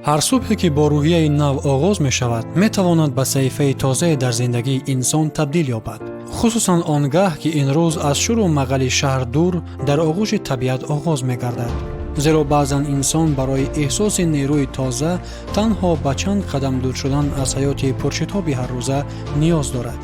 Ҳар субҳе, ки бо рӯҳияи нав оғоз мешавад, метавонад ба саҳифаи тозае дар зиндагии инсон табдил ёбад, хусусан он гаҳ, ки ин рӯз аз шуру мағали шаҳр дур, дар оғӯши табиат оғоз мегардад. Зеро баъзан инсон барои эҳсоси нерӯи тоза танҳо ба чанд қадам дур шудан аз ҳаёти пуршитоби ҳаррӯза ниёз дорад.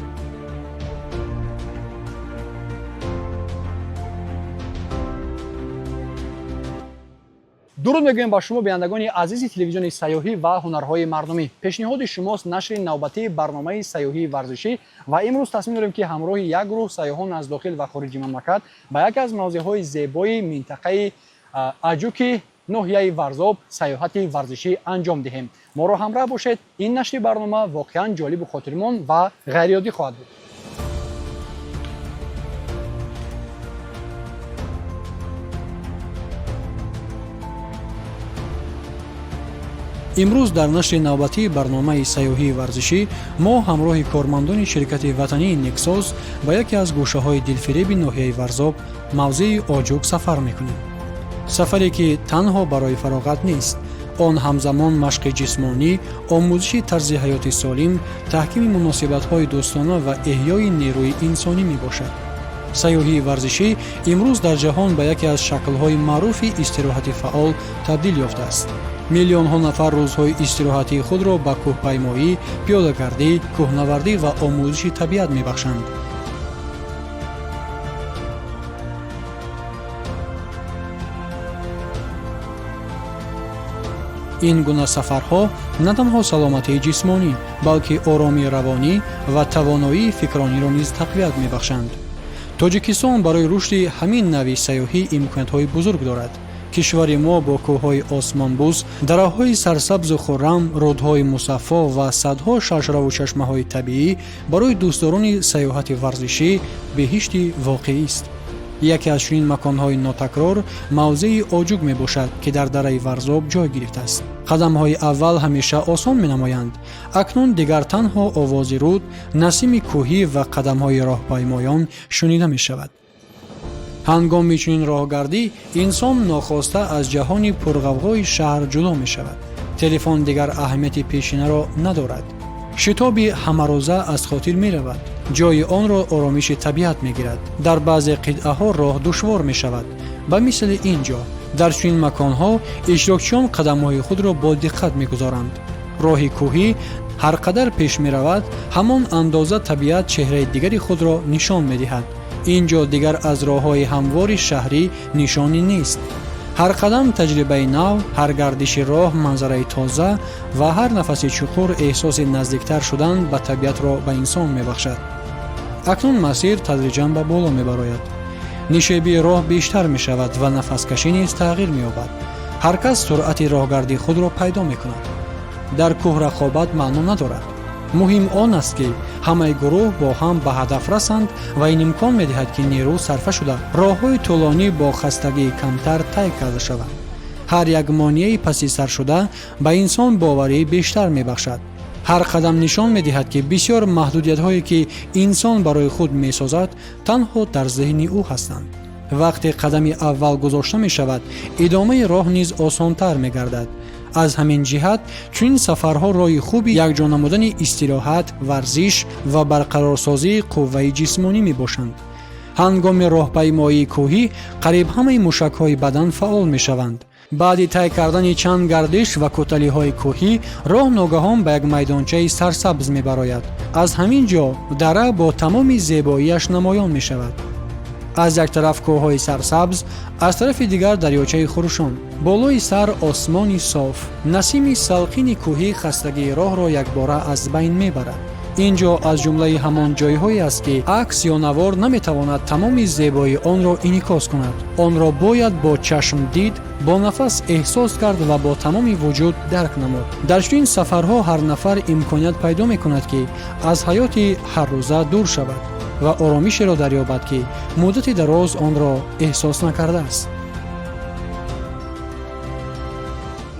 Дуруд мегӯем ба шумо, бинандагони азизи телевизиони сайёҳӣ ва ҳунарҳои мардумӣ. Пешниҳоди шумост нашри навбатии барномаи сайёҳии варзишӣ ва имрӯз тасмим дорем, ки ҳамроҳи як гурӯҳ сайёҳон аз дохил ва хориҷи мамлакат ба яке аз мавзеъҳои зебои минтақаи Аҷуки ноҳияи Варзоб сайёҳати варзишӣ анҷом диҳем. Моро ҳамроҳ бошед. Ин нашри барнома воқеан ҷолибу хотирмон ва ғайриоддӣ хоҳад буд. Имрӯз дар нашри навбатии барномаи сайёҳии варзишӣ мо ҳамроҳи кормандони ширкати ватании Нексоз ба яке аз гӯшаҳои дилфиреби ноҳияи Варзоб, мавзеи Оҷук, сафар мекунем. Сафаре, ки танҳо барои фароғат нест. Он ҳамзамон машқи ҷисмонӣ, омӯзиши тарзи ҳаёти солим, таҳкими муносибатҳои дӯстона ва эҳёи нерӯи инсонӣ мебошад. Сайёҳии варзишӣ имрӯз дар ҷаҳон ба яке аз шаклҳои маъруфи истироҳати фаъол табдил ёфтааст. Миллионҳо нафар рӯзҳои истироҳатии худро ба кӯҳпаймоӣ, пиёдагардӣ, кӯҳнавардӣ ва омӯзиши табиат мебахшанд. Ин гуна сафарҳо на танҳо саломатии ҷисмонӣ, балки оромии равонӣ ва тавоноии фикрониро низ тақвият мебахшанд. Тоҷикистон барои рушди ҳамин навъи сайёҳӣ имкониятҳои бузург дорад. Кишвари мо бо кӯҳҳои осмонбӯс, дараҳои сарсабзу хуррам, рӯдҳои мусаффо ва садҳо шаршараву чашмаҳои табиӣ барои дӯстдорони сайёҳати варзишӣ беҳишти воқеист. Яке аз чунин маконҳои нотакрор мавзеи Оҷуг мебошад, ки дар дараи Варзоб ҷой гирифтааст. Қадамҳои аввал ҳамеша осон менамоянд. Акнун дигар танҳо овози руд, насими кӯҳӣ ва қадамҳои роҳпаймоён шунида мешавад. Ҳангоми чунин роҳгардӣ инсон нохоста аз ҷаҳони пурғавғои шаҳр ҷудо мешавад. Телефон дигар аҳамияти пешинаро надорад, шитоби ҳамарӯза аз хотир меравад, ҷои онро оромиши табиат мегирад. Дар баъзе қитъаҳо роҳ душвор мешавад, ба мисли ин ҷо. Дар чунин маконҳо иштирокчиён қадамҳои худро бо диққат мегузоранд. Роҳи кӯҳӣ ҳар қадар пеш меравад, ҳамон андоза табиат чеҳраи дигари худро нишон медиҳад. Ин ҷо дигар аз роҳҳои ҳамвори шаҳрӣ нишонӣ нест. Ҳар қадам таҷрибаи нав, ҳар гардиши роҳ манзараи тоза ва ҳар нафаси чуқур эҳсоси наздиктар шудан ба табиатро ба инсон мебахшад. Акнун масир тадриҷан ба боло мебарояд. Нишебии роҳ бештар мешавад ва нафаскашӣ низ тағйир меёбад. Ҳар кас суръати роҳгардии худро пайдо мекунад. Дар кӯҳ рақобат маъно надорад. Муҳим он аст, ки ҳамаи гурӯҳ бо ҳам ба ҳадаф расанд ва ин имкон медиҳад, ки нерӯ сарфа шуда, роҳҳои тӯлонӣ бо хастагии камтар тай карда шаванд. Ҳар як монеаи паси сар шуда ба инсон боварии бештар мебахшад. Ҳар қадам нишон медиҳад, ки бисёр маҳдудиятҳое, ки инсон барои худ месозад, танҳо дар зеҳни ӯ ҳастанд. Вақте қадами аввал гузошта мешавад, идомаи роҳ низ осонтар мегардад. Аз ҳамин ҷиҳат чунин сафарҳо роҳи хуби якҷо намудани истироҳат, варзиш ва барқарорсозии қувваи ҷисмонӣ мебошанд. Ҳангоми роҳпаймоии кӯҳӣ қариб ҳамаи мушакҳои бадан фаъол мешаванд. Баъди тай кардани чанд гардиш ва кӯталиҳои кӯҳӣ роҳ ногаҳон ба як майдончаи сарсабз мебарояд. Аз ҳамин ҷо дара бо тамоми зебоиаш намоён мешавад. Аз як тараф кӯҳҳои сарсабз, аз тарафи дигар дарёчаи хурӯшон, болои сар осмони соф. Насими салқини кӯҳӣ хастагии роҳро якбора аз байн мебарад. Ин ҷо аз ҷумлаи ҳамон ҷойҳое аст, ки акс ё навор наметавонад тамоми зебоии онро инъикос кунад. Онро бояд бо чашм дид, бо нафас эҳсос кард ва бо тамоми вуҷуд дарк намуд. Дар чунин сафарҳо ҳар нафар имконият пайдо мекунад, ки аз ҳаёти ҳаррӯза дур шавад ва оромишеро дарёбад, ки муддати дароз онро эҳсос накардааст.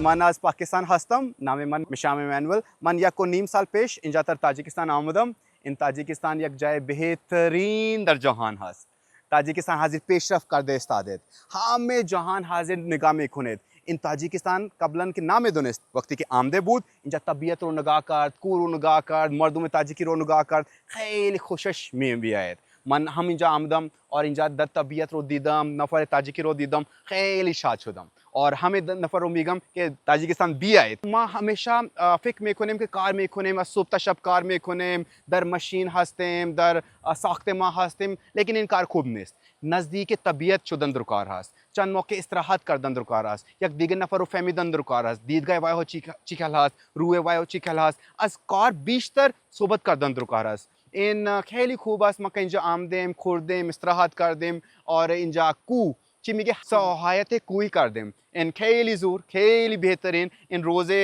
Ман аз Пакистон ҳастам. Номи ман Мишам Эммануэл. Ман 1.5 сол пеш инҷа дар Тоҷикистон омадам. Ин Тоҷикистон як ҷои беҳтарин дар ҷаҳон ҳаст. Тоҷикистон ҳозир пешрафт карда истодед. Ҳама ҷаҳон ҳозир нигоҳ мекунед. Ин Тоҷикистон қаблан ки намедонист, вақте ки омада буд инҷа табиатро нигоҳ кард, кӯҳро нигоҳ кард, мардуми тоҷикиро нигоҳ кард, хеле хушаш меояд. Ман ҳам инҷа омадам और инҷа дар табиатро дидам, нафари тоҷикиро дидам, хеле шод шудам. और ҳама нафарро мегӯям ки Тоҷикистон биёед. Мо ҳамеша фикр мекунем ки кор мекунем, аз субҳ та шаб кор мекунем, дар машин ҳастем, дар сохтмон ҳастем, лекин ин кор хуб нест. Наздики табиат шудан дар кор ҳаст, чанд моқеъ истироҳат кардан дар кор ҳаст, як дигар нафарро фаҳмидан дар кор ҳаст, дидгоҳи вайҳо чӣ хел ҳаст, рӯи вайҳо чӣ хел ҳаст, аз кор бештар суҳбат кардан дар кор ҳаст. Ин хеле хуб аст. Мо ки инҷа омадем, хӯрдем, истироҳат кардем और инҷа кӯҳ чӣ мегӯ саёҳати кӯҳӣ кардем. Ин хеле зӯр, хеле беҳтарин. Ин рӯзе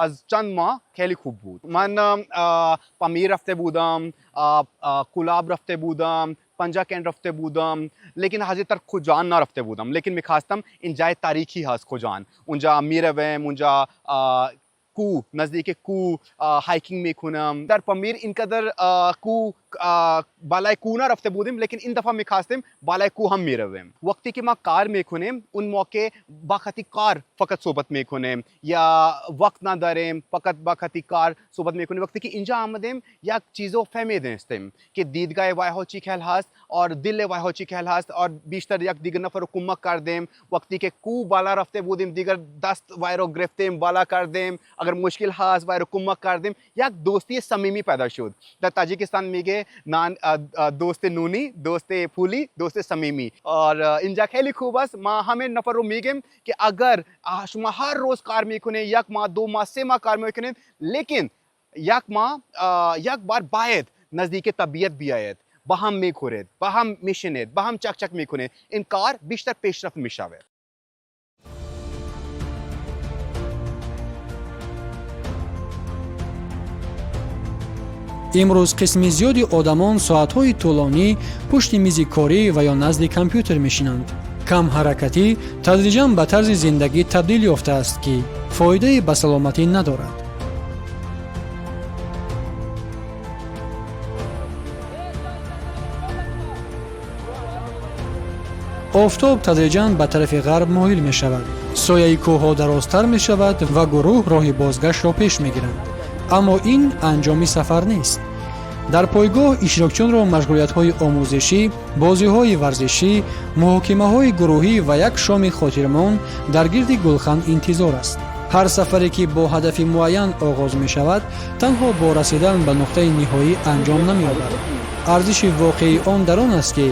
аз чанд моҳ хеле хуб буд. Ман Памир рафта будам, Кӯлоб рафта будам, Панҷакент рафта будам, лекин ҳозиртар Хуҷанд нарафта будам. Лекин мехостам, ин ҷои таърихӣ ҳаст Хуҷанд, унҷа меравем, унҷа кӯҳ, наздики кӯҳ hiking мекунам. Дар Памир инқадар кӯҳ, балои кӯҳ нарафта будем, лекин ин дафъа мехостем балои кӯҳ ҳам меравем. Вақте ки мо кор мекунем, он моқеъ ба хати кор фақат суҳбат мекунем ё вақт надорем, фақат ба хати кор суҳбат мекунем. Вақте ки инҷа омадем, як чизо фаҳмидастем ки дидгоҳи вайҳо чӣ хел ҳаст और дили вайҳо чӣ хел ҳаст और бештар як дигар нафарро кӯмак кардем. Вақте ки кӯҳ бала рафта будем, дигар даст вайро гирифтем, бала кардем, агар мушкил ҳаст вайро кӯмак кардем, як дӯстии самимӣ пайдо шуд. Дар Тоҷикистон мегӯ нон дӯсти нунӣ, дӯсти пулӣ, дӯсти самимӣ. और инҷа хеле хуб аст. Мо ҳама нафарро мегӯем ки агар шумо ҳар рӯз кор мекунед, як моҳ, 2 моҳ, 3 моҳ кор мекунед, лекин як моҳ як бор бояд наздики табиат биёед, ба ҳам мехӯред, ба ҳам мешинед, ба ҳам чак-чак мекунед, ин кор бештар пешрафт мешавад. Имрӯз қисми зиёди одамон соатҳои тӯлонӣ пушти мизи корӣ ва ё назди компютер мешинанд. Камҳаракатӣ тадриҷан ба тарзи зиндагӣ табдил ёфтааст, ки фоидае ба саломатӣ надорад. Офтоб тадриҷан ба тарафи ғарб моил мешавад, сояи кӯҳҳо дарозтар мешавад ва гурӯҳ роҳи бозгаштро пеш мегиранд. Аммо ин анҷоми сафар нест. Дар пойгоҳ иштирокчиёнро машғулиятҳои омӯзишӣ, бозиҳои варзишӣ, муҳокимаҳои гурӯҳӣ ва як шоми хотирмон дар гирди гулхан интизор аст. Ҳар сафаре ки бо ҳадафи муайян оғоз мешавад, танҳо бо расидан ба нуқтаи ниҳоӣ анҷом намеёбад. Арзиши воқеии он дар он аст, ки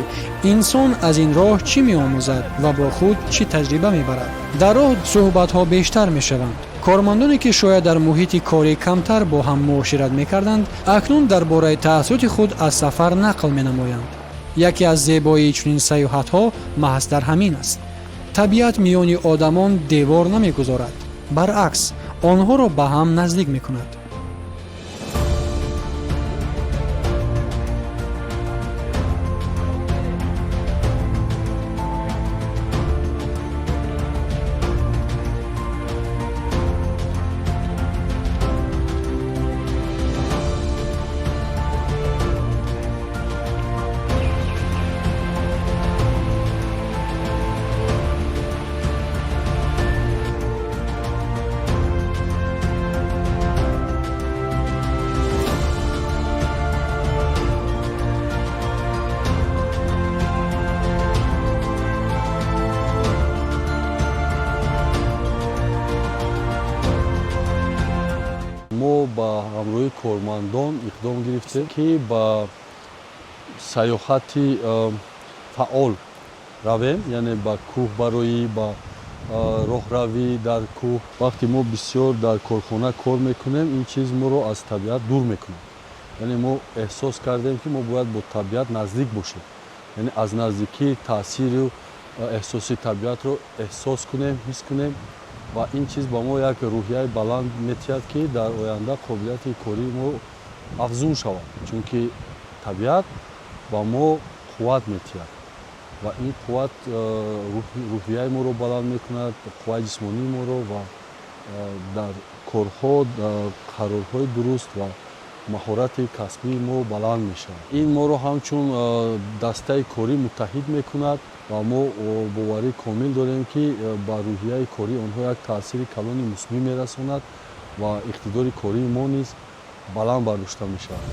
инсон аз ин роҳ чӣ меомӯзад ва бо худ чӣ таҷриба мебарад. Дар роҳ суҳбатҳо бештар мешаванд. Кормандоне ки шояд дар муҳити корӣ камтар бо ҳам муошират мекарданд, акнун дар бораи таассуроти худ аз сафар нақл менамоянд. Яке аз зебоии чунин сайёҳатҳо маҳз дар ҳамин аст. Табиат миёни одамон девор намегузорад, баръакс, онҳоро ба ҳам наздик мекунад. Мо ба ҳамроҳии кормандон иқдом гирифтем, ки ба сайёҳати фаъол равем, яъне ба кӯҳ бароӣ, ба роҳравӣ дар кӯҳ. Вақте мо бисёр дар корхона кор мекунем, ин чиз моро аз табиат дур мекунад. Яъне мо эҳсос кардем, ки мо бояд бо табиат наздик бошем, яъне аз наздикӣ таъсиру эҳсоси табиатро эҳсос кунем, ҳис кунем ва ин чиз ба мо як рӯҳияи баланд метиҳад, ки дар оянда қобилияти кории мо афзун шавад, чунки табиат ба мо қувват метиҳад ва ин қувват рӯҳияи моро баланд мекунад, қувваи ҷисмонии моро ва дар корҳо, дар қарорҳои дуруст ва Маҳорати касбии мо баланд мешавад. Ин моро ҳамчун дастаи корӣ муттаҳид мекунад ва мо боварии комил дорем, ки ба рӯҳияи кории онҳо як таъсири калони мусбӣ мерасонад ва иқтидори кории мо низ баланд бардошта мешавад.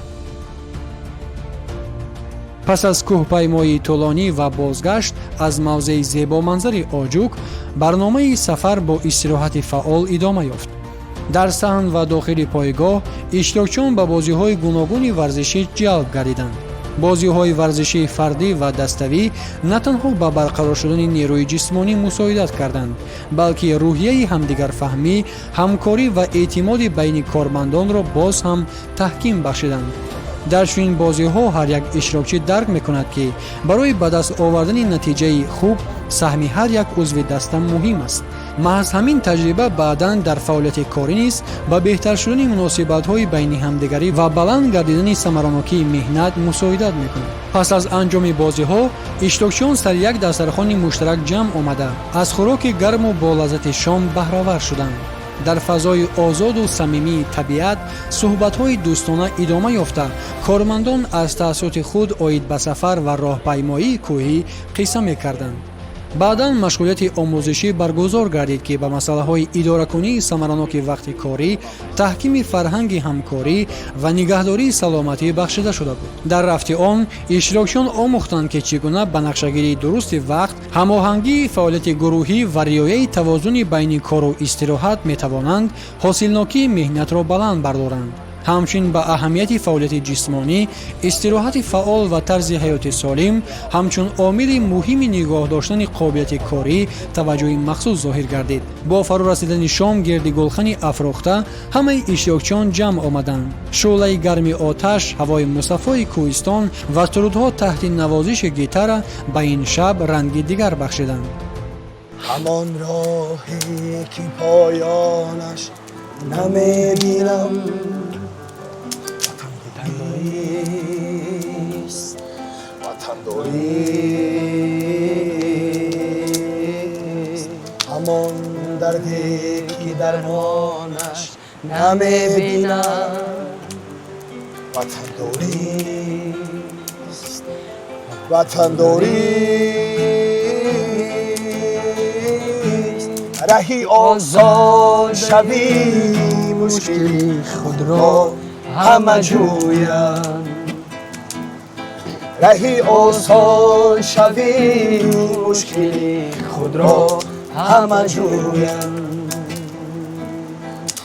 Пас аз кӯҳпаймоии тӯлонӣ ва бозгашт аз мавзеи зебоманзари Оҷук, барномаи сафар бо истироҳати фаъол идома ёфт. Дар саҳн ва дохили пойгоҳ иштирокчиён ба бозиҳои гуногуни варзишӣ ҷалб гардиданд. Бозиҳои варзишии фардӣ ва даставӣ на танҳо ба барқарор шудани нерӯи ҷисмонӣ мусоидат карданд, балки рӯҳияи ҳамдигарфаҳмӣ, ҳамкорӣ ва эътимоди байни кормандонро боз ҳам таҳким бахшиданд. Дар чунин бозиҳо ҳар як иштирокчӣ дарк мекунад, ки барои ба даст овардани натиҷаи хуб саҳми ҳар як узви даста муҳим аст. Маҳз ҳамин таҷриба баъдан дар фаъолияти корӣ низ ба беҳтар шудани муносибатҳои байни ҳамдигарӣ ва баланд гардидани самаранокии меҳнат мусоидат мекунад. Пас аз анҷоми бозиҳо иштирокчиён сари як дастархони муштарак ҷамъ омада, аз хӯроки гарму болаззати шом баҳравар шуданд. Дар фазои озоду самимии табиат суҳбатҳои дӯстона идома ёфта, кормандон аз таассуроти худ оид ба сафар ва роҳпаймоии кӯҳӣ қисса мекарданд. Баъдан машғулияти омӯзишӣ баргузор гардид, ки ба масъалаҳои идоракунии самараноки вақти корӣ, таҳкими фарҳанги ҳамкорӣ ва нигаҳдории саломатӣ бахшида шуда буд. Дар рафти он иштирокчиён омӯхтанд, ки чӣ гуна ба нақшагирии дурусти вақт, ҳамоҳангии фаъолияти гурӯҳӣ ва риояи тавозуни байни кору истироҳат метавонанд ҳосилнокии меҳнатро баланд бардоранд. Ҳамчунин ба аҳамияти фаъолияти ҷисмонӣ, истироҳати фаъол ва тарзи ҳаёти солим ҳамчун омили муҳими нигоҳ доштани қобилияти корӣ таваҷҷӯҳи махсус зоҳир гардид. Бо фаро расидани шом гирди гулхани афрӯхта ҳамаи иштирокчиён ҷамъ омаданд. Шӯълаи гарми оташ, ҳавои мусаффои кӯҳистон ва сурудҳо таҳти навозиши гитара ба ин шаб ранги дигар бахшиданд. Ҳамон роҳе ки поёнаш намебинам, ватандорист, ватандорист. Ҳамон дарде ки дармонаш намебинам, ватандорист, ватандорист. Раҳи осон шавӣ, мушкили худро ҳама ҷӯянд. Раҳи осон шавӣ, мушкили худро ҳама ҷӯянд.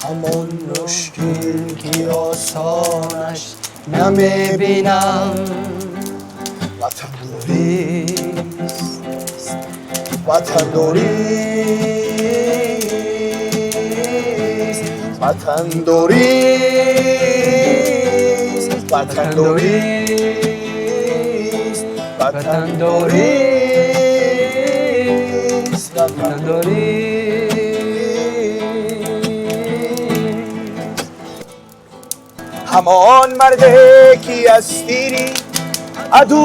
Ҳамон мушкил ки осонаш намебинам, ватандорист, ватандорист, ватандорист, ватандорист, ватандорист, ватандорист. Ҳамон марде ки аз тири аду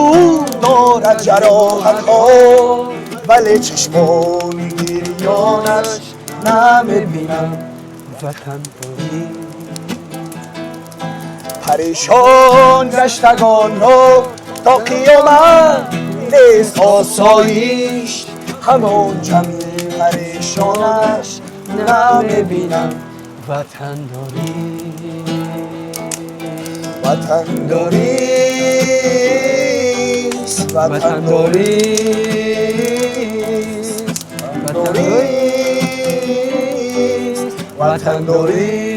дорад ҷароҳатҳо, вале чашмони гирёнаш намебинам, ватандорӣ. Парешон гаштагонро то қиёмат нест осоиш, ҳамон ҷамъи парешонаш намебинам, ватандорӣ, ватандорист, ватандорист, ватандорист, ватандорист.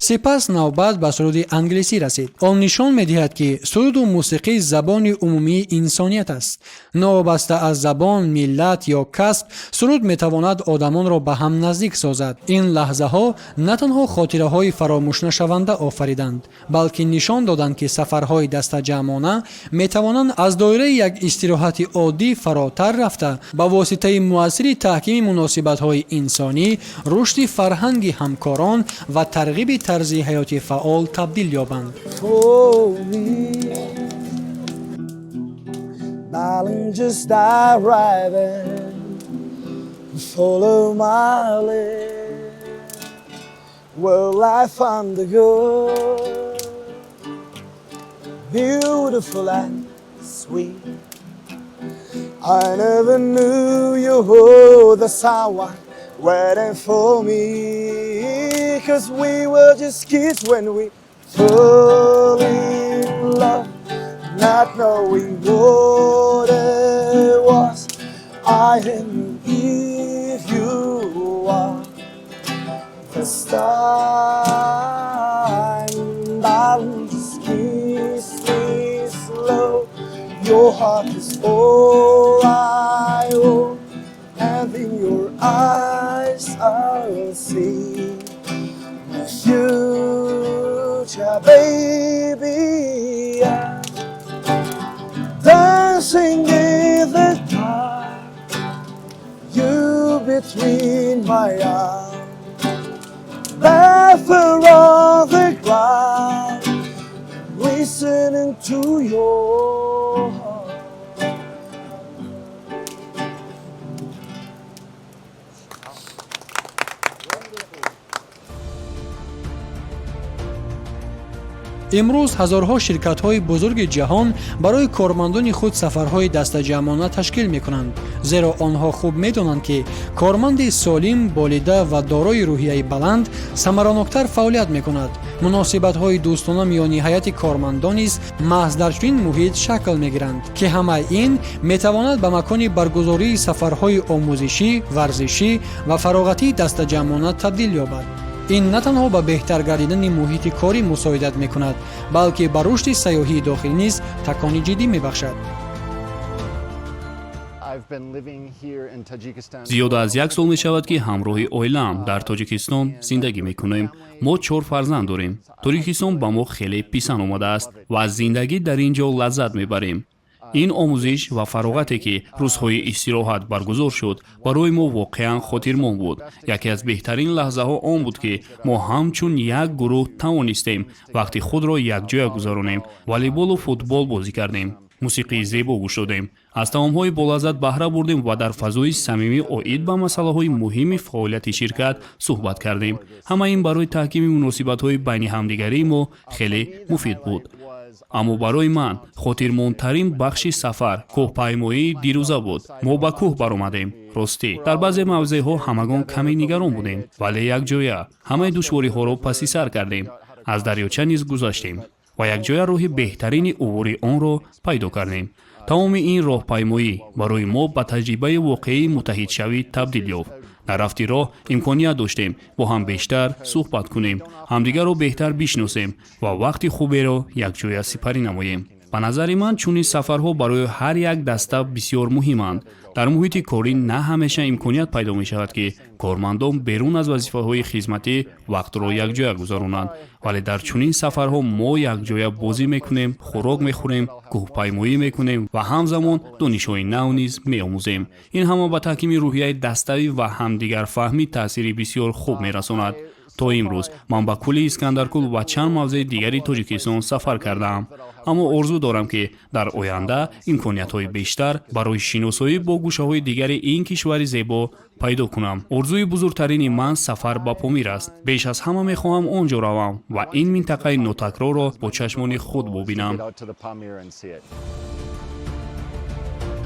Сипас навбат ба суруди англисӣ расид. Он нишон медиҳад, ки суруду мусиқӣ забони умумии инсоният аст. Новобаста аз забон, миллат ё касб, суруд метавонад одамонро ба ҳам наздик созад. Ин лаҳзаҳо на танҳо хотираҳои фаромӯшнашаванда офариданд, балки нишон доданд, ки сафарҳои дастаҷамъона метавонанд аз доираи як истироҳати оддӣ фаротар рафта, ба воситаи муассири таҳкими муносибатҳои инсонӣ, рушди фарҳанги ҳамкорон ва тарғиби тарзи ҳаёти фаъол табдил ёбанд. For me. Darling, just arriving. Follow my lead. Well, I found a girl, beautiful and sweet. I never knew you were the someone waiting for me. 'Cause we were just kids when we fell in love, not knowing what it was. I didn't if you are this time, darling, just kiss me slow. Your heart is all I want, and in your eyes I'll see my future, baby. I'm dancing in the dark, you between my arms, barefoot on the ground, listening to your heart. Имрӯз ҳазорҳо ширкатҳои бузурги ҷаҳон барои кормандони худ сафарҳои дастаҷамъона ташкил мекунанд, зеро онҳо хуб медонанд, ки корманди солим, болида ва дорои рӯҳияи баланд самараноктар фаъолият мекунад. Муносибатҳои дӯстона миёни ҳайати кормандон низ маҳз дар чунин муҳит шакл мегиранд, ки ҳамаи ин метавонад ба макони баргузории сафарҳои омӯзишӣ, варзишӣ ва фароғатии дастаҷамъона табдил ёбад. Ин на танҳо ба беҳтар гардидани муҳити корӣ мусоидат мекунад, балки ба рушди сайёҳии дохилӣ низ такони ҷиддӣ мебахшад. Зиёда аз як сол мешавад, ки ҳамроҳи оилаам дар Тоҷикистон зиндагӣ мекунем. Мо чор фарзанд дорем. Тоҷикистон ба мо хеле писанд омадааст ва аз зиндагӣ дар ин ҷо лаззат мебарем. Ин омӯзиш ва фароғате, ки рӯзҳои истироҳат баргузор шуд, барои мо воқеан хотирмон буд. Яке аз беҳтарин лаҳзаҳо он буд, ки мо ҳамчун як гурӯҳ тавонистем вақти худро якҷоя гузаронем. Волейболу футбол бозӣ кардем, мусиқии зебо гӯш додем, аз таомҳои болаззат баҳра бурдем ва дар фазои самимӣ оид ба масъалаҳои муҳими фаъолияти ширкат суҳбат кардем. Ҳама ин барои таҳкими муносибатҳои байни ҳамдигарии мо хеле муфид буд. Аммо барои ман хотирмондтарин бахши сафар кӯҳпаймоии дирӯза буд. Мо ба кӯҳ баромадем. Ростӣ, дар баъзе мавзеъҳо ҳамагон каме нигарон будем, вале якҷоя ҳамаи душвориҳоро паси сар кардем. Аз дарёча низ гузаштем ва якҷоя роҳи беҳтарини убури онро пайдо кардем. Тамоми ин роҳпаймоӣ барои мо ба таҷрибаи воқеии муттаҳидшавӣ табдил ёфт. Дар рафти роҳ имконият доштем бо ҳам бештар суҳбат кунем, ҳамдигарро беҳтар бишносем ва вақти хуберо якҷоя сипарӣ намоем. Ба назари ман, чунин сафарҳо барои ҳар як даста бисёр муҳиманд. Дар муҳити корӣ на ҳамеша имконият пайдо мешавад, ки кормандон берун аз вазифаҳои хизматӣ вақтро якҷоя гузаронанд, вале дар чунин сафарҳо мо якҷоя бозӣ мекунем, хӯрок мехӯрем, кӯҳпаймоӣ мекунем ва ҳамзамон донишҳои нав низ меомӯзем. Ин ҳама ба таҳкими рӯҳияи даставӣ ва ҳамдигарфаҳмӣ таъсири бисёр хуб мерасонад. То имрӯз ман ба кӯли Искандаркӯл ва чанд мавзеи дигари Тоҷикистон сафар кардаам, аммо орзу дорам, ки дар оянда имкониятҳои бештар барои шиносоӣ бо гӯшаҳои дигари ин кишвари зебо пайдо кунам. Орзуи бузургтарини ман сафар ба Помир аст. Беш аз ҳама мехоҳам он ҷо равам ва ин минтақаи нотакрорро бо чашмони худ бубинам.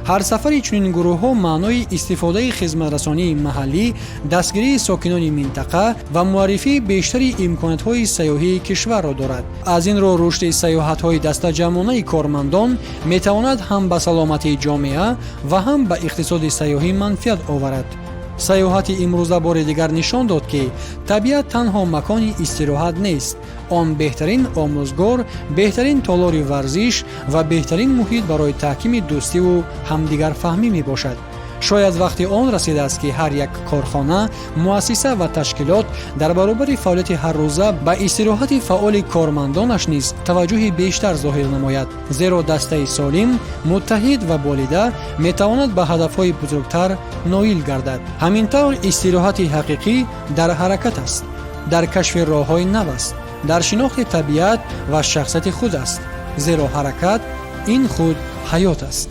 Ҳар сафари чунин гурӯҳҳо маънои истифодаи хизматрасонии маҳаллӣ, дастгирии сокинони минтақа ва муаррифии бештари имкониятҳои сайёҳии кишварро дорад. Аз ин рӯ, рушди сайёҳатҳои дастаҷамъонаи кормандон метавонад ҳам ба саломатии ҷомеа ва ҳам ба иқтисоди сайёҳӣ манфиат оварад. Сайёҳати имрӯза бори дигар нишон дод, ки табиат танҳо макони истироҳат нест. Он беҳтарин омӯзгор, беҳтарин толори варзиш ва беҳтарин муҳит барои таҳкими дӯстиву ҳамдигарфаҳмӣ мебошад. Шояд вақти он расидааст, ки ҳар як корхона, муассиса ва ташкилот дар баробари фаъолияти ҳаррӯза ба истироҳати фаъоли кормандонаш низ таваҷҷӯҳи бештар зоҳир намояд, зеро дастаи солим, муттаҳид ва болида метавонад ба ҳадафҳои бузургтар ноил гардад. Ҳамин тавр, истироҳати ҳақиқӣ дар ҳаракат аст, дар кашфи роҳҳои нав аст, дар шинохти табиат ва шахсияти худ аст, зеро ҳаракат ин худ ҳаёт аст.